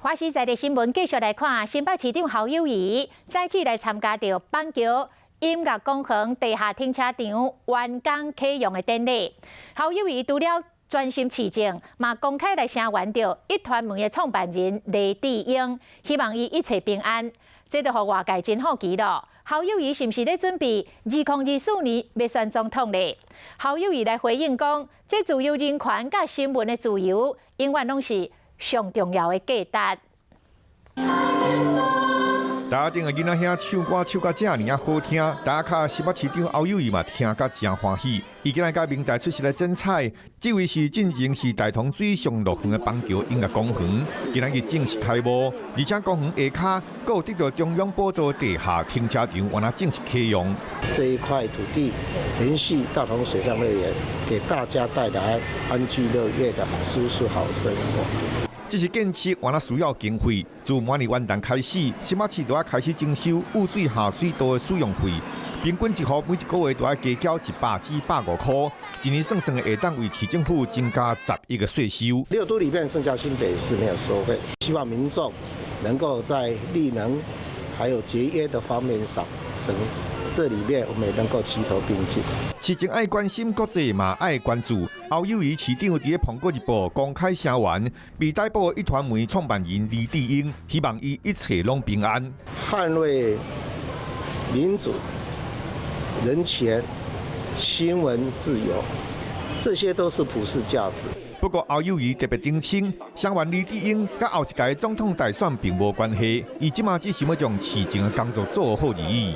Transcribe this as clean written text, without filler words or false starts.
華視在地新聞繼續來看，新北市長侯友宜早起來參加著板橋音樂公園地下停車場完工啟用的典禮。侯友宜除了專心市政，嘛公開來聲援著壹傳媒的創辦人黎智英，希望伊一切平安。這就予外界真好奇囉。侯友宜是毋是咧準備2024年欲選總統咧？侯友宜來回應講，這自由人權佮新聞的自由，永遠攏是上重要的價值。台頂的囡仔兄唱歌唱甲遮爾仔好聽，台跤新北市長侯友宜嘛聽甲誠歡喜。伊今日佮民代出席來剪彩，這位是進前是大同水上樂園的板橋音樂公園，今仔日正式開幕，而且公園下跤閣有得到中央補助地下停車場，原來正式啟用。這一塊土地延續大同水上樂園，給大家帶來安居樂業的舒適好生活。這是建設原來需要經費，自明年元旦開始，新北市就要開始徵收雨水下水道的使用費，平均一戶每一個月都愛加繳100至150塊，一年算算會當為市政府增加10億的稅收。六都裡面剩下新北市沒有收費，希望民眾能夠在綠能還有節約的方面上省。這裡面我們也能夠齊頭並進。市政愛關心，國際嘛愛關注。侯友宜市長佇咧《蘋果日報》公開聲援被逮捕的壹傳媒創辦人黎智英，希望伊一切攏平安。捍衛民主、人權、新聞自由，這些都是普世價值。不過侯友宜特別澄清，聲援黎智英佮後一屆總統大選並無關係，伊這馬只想欲將市政的工作做好而已。